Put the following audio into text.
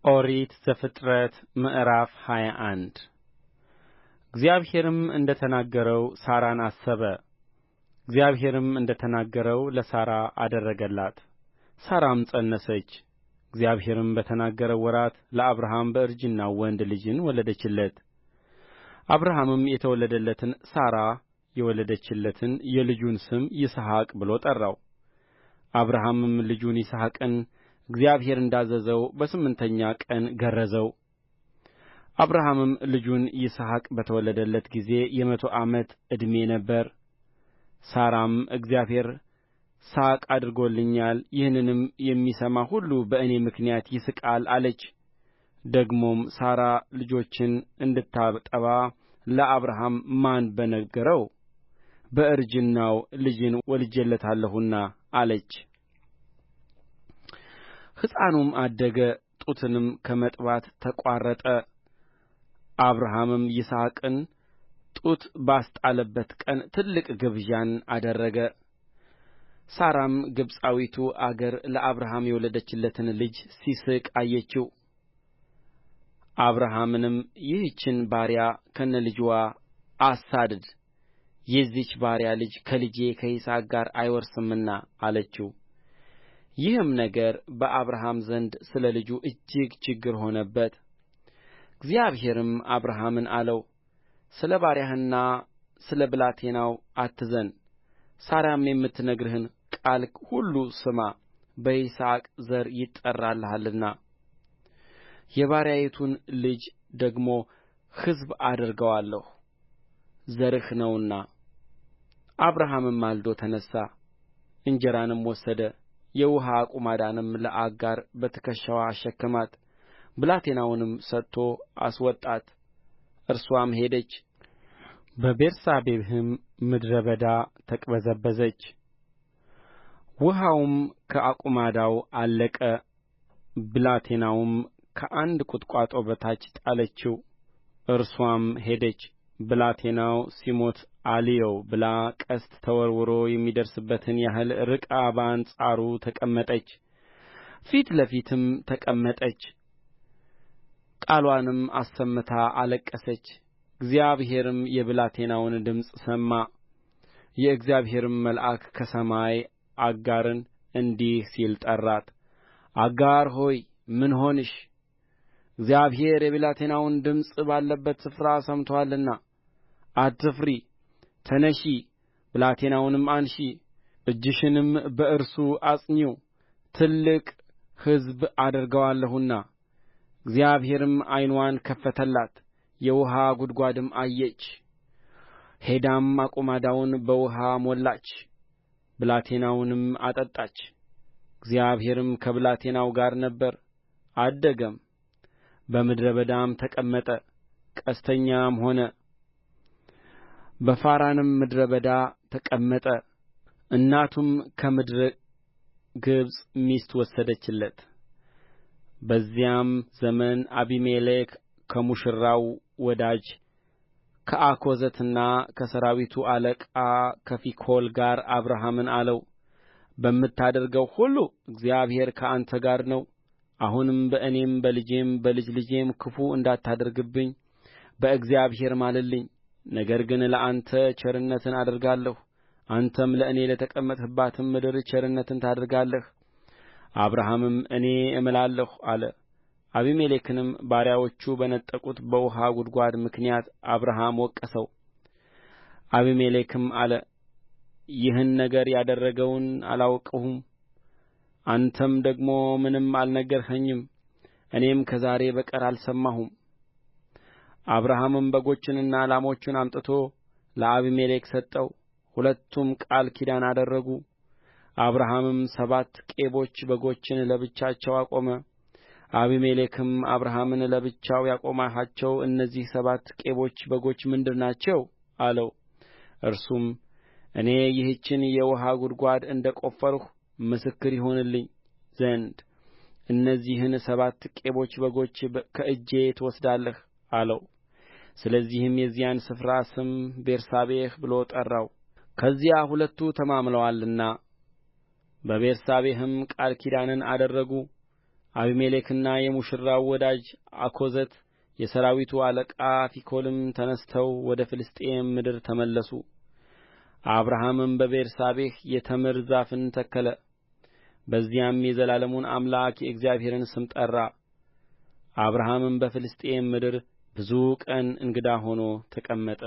ኦሪት ዘፍጥረት ምዕራፍ 21 እግዚአብሔርም እንደ ተናገረው ሣራን አሰበ፣ እግዚአብሔርም እንደ ተናገረው ለሣራ አደረገላት። ሣራም ፀነሰች፣ እግዚአብሔርም በተናገረው ወራት ለአብርሃም በእርጅናው ወንድ ልጅን ወለደችለት። አብርሃምም የተወለደለትን ሣራ የወለደችለትን የልጁን ስም ይስሐቅ ብሎ ጠራው። አብርሃምም ልጁን ይስሐቅን እግዚአብሔር እንዳዘዘው በስምንተኛ ቀን ገረዘው። አብርሃምም ልጁን ይስሐቅ በተወለደለት ጊዜ የ100 ዓመት ዕድሜ ነበረ። ሣራም እግዚአብሔር ሳቅ አድርጎልኛል፣ ይህንንም የሚሰማ ሁሉ በእኔ ምክንያት ይስቃል አለች። ደግሞም ሣራ ልጆችን እንድታጠባ ለአብርሃም ማን በነገረው? በእርጅናው ልጅን ወልጄለታለሁና አለች። ሕፃኑም አደገ፣ ጡትንም ከመጥባት ተቋረጠ። አብርሃምም ይስሐቅን ጡት ባስጣለበት ቀን ትልቅ ግብዣን አደረገ። ሣራም ግብፃዊቱ አጋር ለአብርሃም የወለደችለትን ልጅ ሲስቅ አየችው። አብርሃምንም ይህችን ባሪያ ከነልጅዋ አሳድድ፣ የዚህች ባሪያ ልጅ ከልጄ ከይስሐቅ ጋር አይወርስምና አለችው። ይህም ነገር በአብርሃም ዘንድ ስለ ልጁ እጅግ ችግር ሆነበት። እግዚአብሔርም አብርሃምን አለው፣ ስለ ባሪያህና ስለ ብላቴናው አትዘን፣ ሣራም የምትነግርህን ቃል ሁሉ ስማ፣ በይስሐቅ ዘር ይጠራልሃልና። የባሪያይቱን ልጅ ደግሞ ሕዝብ አደርገዋለሁ፣ ዘርህ ነውና። አብርሃምም ማልዶ ተነሣ፣ እንጀራንም ወሰደ፣ የውኃ አቁማዳንም ለአጋር በትከሻዋ አሸከማት። ብላቴናውንም ሰጥቶ አስወጣት። እርስዋም ሄደች፣ በቤርሳቤህም ምድረ በዳ ተቅበዘበዘች። ውኃውም ከአቁማዳው አለቀ። ብላቴናውንም ከአንድ ቁጥቋጦ በታች ጣለችው። እርስዋም ሄደች፣ ብላቴናው ሲሞት አልየው ብላ ቀስት ተወርውሮ የሚደርስበትን ያህል ርቃ በአንጻሩ ተቀመጠች፣ ፊት ለፊትም ተቀመጠች። ቃልዋንም አሰምታ አለቀሰች። እግዚአብሔርም የብላቴናውን ድምፅ ሰማ። የእግዚአብሔርም መልአክ ከሰማይ አጋርን እንዲህ ሲል ጠራት፣ አጋር ሆይ ምን ሆንሽ? እግዚአብሔር የብላቴናውን ድምፅ ባለበት ስፍራ ሰምቶአልና አትፍሪ። ተነሺ፣ ብላቴናውንም አንሺ፣ እጅሽንም በእርሱ አጽኚው፣ ትልቅ ሕዝብ አደርገዋለሁና። እግዚአብሔርም ዓይንዋን ከፈተላት፣ የውኃ ጕድጓድም አየች። ሄዳም አቁማዳውን በውኃ ሞላች፣ ብላቴናውንም አጠጣች። እግዚአብሔርም ከብላቴናው ጋር ነበረ፣ አደገም፣ በምድረ በዳም ተቀመጠ፣ ቀስተኛም ሆነ። በፋራንም ምድረ በዳ ተቀመጠ። እናቱም ከምድረ ግብፅ ሚስት ወሰደችለት። በዚያም ዘመን አቢሜሌክ ከሙሽራው ወዳጅ ከአኮዘትና ከሠራዊቱ አለቃ ከፊኮል ጋር አብርሃምን አለው፣ በምታደርገው ሁሉ እግዚአብሔር ከአንተ ጋር ነው። አሁንም በእኔም በልጄም በልጅ ልጄም ክፉ እንዳታደርግብኝ በእግዚአብሔር ማልልኝ። ነገር ግን ለአንተ ቸርነትን አደርጋለሁ፣ አንተም ለእኔ ለተቀመጥህባትም ምድር ቸርነትን ታደርጋለህ። አብርሃምም እኔ እምላለሁ አለ። አቢሜሌክንም ባሪያዎቹ በነጠቁት በውኃ ጕድጓድ ምክንያት አብርሃም ወቀሰው። አቢሜሌክም አለ፣ ይህን ነገር ያደረገውን አላወቅሁም፣ አንተም ደግሞ ምንም አልነገርኸኝም፣ እኔም ከዛሬ በቀር አልሰማሁም። አብርሃምም በጎቹንና ላሞቹን አምጥቶ ለአቢሜሌክ ሰጠው። ሁለቱም ቃል ኪዳን አደረጉ። አብርሃምም ሰባት ቄቦች በጎችን ለብቻቸው አቆመ። አቢሜሌክም አብርሃምን ለብቻው ያቆምሃቸው እነዚህ ሰባት ቄቦች በጎች ምንድር ናቸው? አለው። እርሱም እኔ ይህችን የውኃ ጕድጓድ እንደ ቆፈርሁ ምስክር ይሆንልኝ ዘንድ እነዚህን ሰባት ቄቦች በጎች ከእጄ ትወስዳለህ አለው። ስለዚህም የዚያን ስፍራ ስም ቤርሳቤህ ብሎ ጠራው፣ ከዚያ ሁለቱ ተማምለዋልና። በቤርሳቤህም ቃል ኪዳንን አደረጉ። አቢሜሌክና የሙሽራው ወዳጅ አኮዘት የሠራዊቱ አለቃ ፊኮልም ተነሥተው ወደ ፍልስጥኤም ምድር ተመለሱ። አብርሃምም በቤርሳቤህ የተምር ዛፍን ተከለ፣ በዚያም የዘላለሙን አምላክ የእግዚአብሔርን ስም ጠራ። አብርሃምም በፍልስጥኤም ምድር ብዙ ቀን እንግዳ ሆኖ ተቀመጠ።